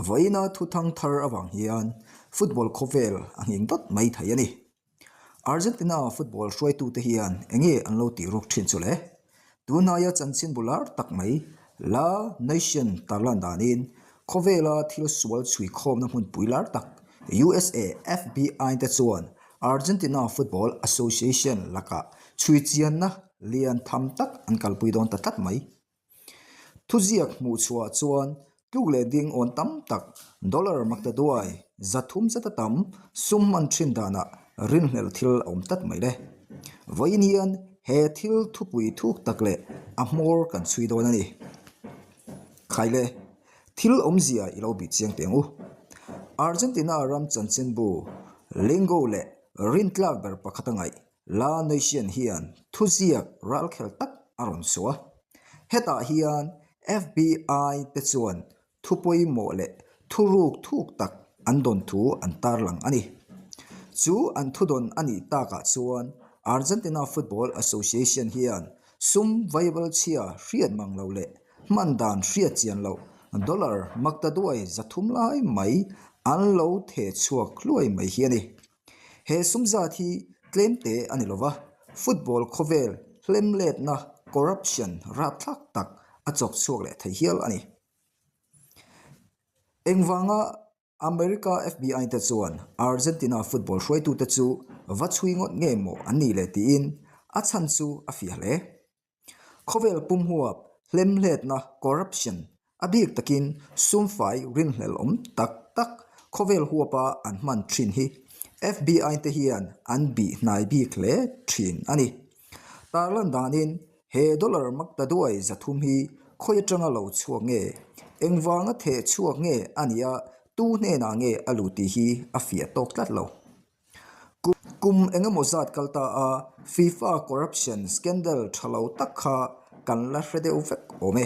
Vawiina thuthang thar avang hian football khawvel a nghing dawt mai thei a ni. Argentina football hruaitute hian enge an lo tih ruk thin chu le? Tunhnaia chanchin bular tak mai La Nation tarlan danin khawvela thil sual chhui khawmna hmunpui lar tak USA FBI te chuan Argentina Football Association lakah chhui chianna lian tham tak an kalpui dawn ta tlat mai. Thuziak hmuh chhuah chuan tluk leh ding awn tam tak dollar maktaduai 300 zata tam sum hman thin danah rinhlelh thil a awm tlat mai le. Vawiin hian he thil thupui thuk tak leh a hmawr kan chhui dawn a ni. Khaile, thil awmzia i lo bih chiang teh ang u. Argentina ram chanchinbu Lingo leh rintlak ber pakhat a ngaih La Nation hian thuziak ralkhel tak a rawn chhuah a. Hetah hian FBI te chuan thu pawimawh leh thuruk thuk tak an dawn thu an tarlang a ni. Chu an thudawn a nih takah chuan Argentina Football Association hian sum vaibal chhia hriat mang lo leh hman dan hriat chian loh dollar maktaduai 300 lai mai an lo theh chhuak hluai mai hi a ni. He sum zat hi tlem te a ni lova, football khawvel hlemletna corruption rapthlak tak a chawk chhuak leh thei hial a ni. Engvanga America FBI te chuan Argentina football hruaitute chu va chhui ngawt nge maw an nih le tiin a chhan chu a fiah hle. Khawvel pum huap hlemhletna, corruption, a bik takin sumfai rinhlelh awm tak tak khawvel huapa an hman thin hi FBI te hian an bih hnai bik hle thin a ni. Tarlan danin he dollar maktaduai 300 hi khawi atanga lo chhuak nge, engvanga theh chhuak nge a nia tu hnenah nge a lut tih hi a fiah tawk tlat lo. Kum eng emaw zat kal ta a, FIFA corruption scandal tha lo tak kha kan la hre deuh vek awm e.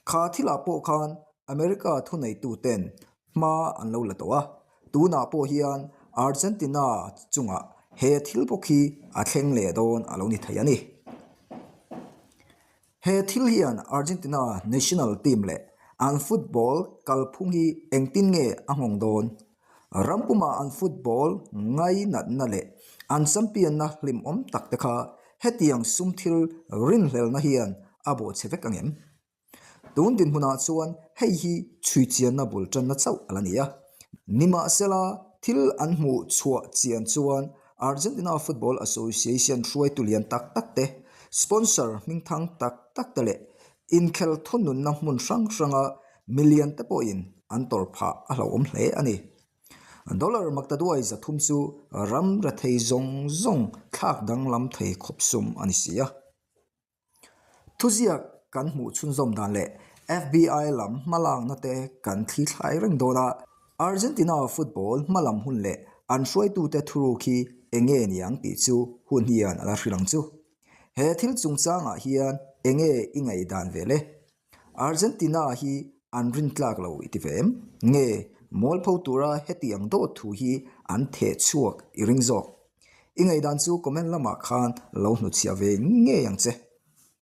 Kha thilah pawh khan America thuneituten hma an lo la tawh a, tunah pawh hian Argentina chungah he thil bawk hi a thleng leh dawn a lo ni thei a ni. He thil hian Argentina national team leh an football kalphung hi engtin nge a nghawng dawn? Ram puma an football ngainatna leh an champion-na hlimawm tak te kha hetiang sum thil rinhlelna hian a bawhchhe vek ang em? Tun dinhmunah chuan hei hi chhuichianna bul tanna chauh a la ni a. Nimahsela, thil an hmuh chhuah chian chuan Argentina Football Association hruaitu lian tak tak te, sponsor hmingthang tak tak te leh inkhel thununna hmun hrang hranga milian te pawhin an tawrh phah a hlauhawm hle a ni. Dollar maktaduai 300 chu ram rethei zawng zawng thlak danglam thei khawp sum a ni si a. Thuziak kan hmuh chhunzawm dan leh FBI lam hmalakna te kan thli thlai reng dawn a, Argentina football hmalam hun leh an hruaitute thuruk hi enge niang tih chu hun hian a la hrilh ang chu. He thil chungchangah hian enge i ngaihdan ve le? Argentina hi an rintlak lo i ti ve em? Nge mualpho tura heti ang dawt thu hi an theh chhuak i ring zawk? I ngaihdan chu comment lamah khan lo hnutchhiah ve ngei ang che.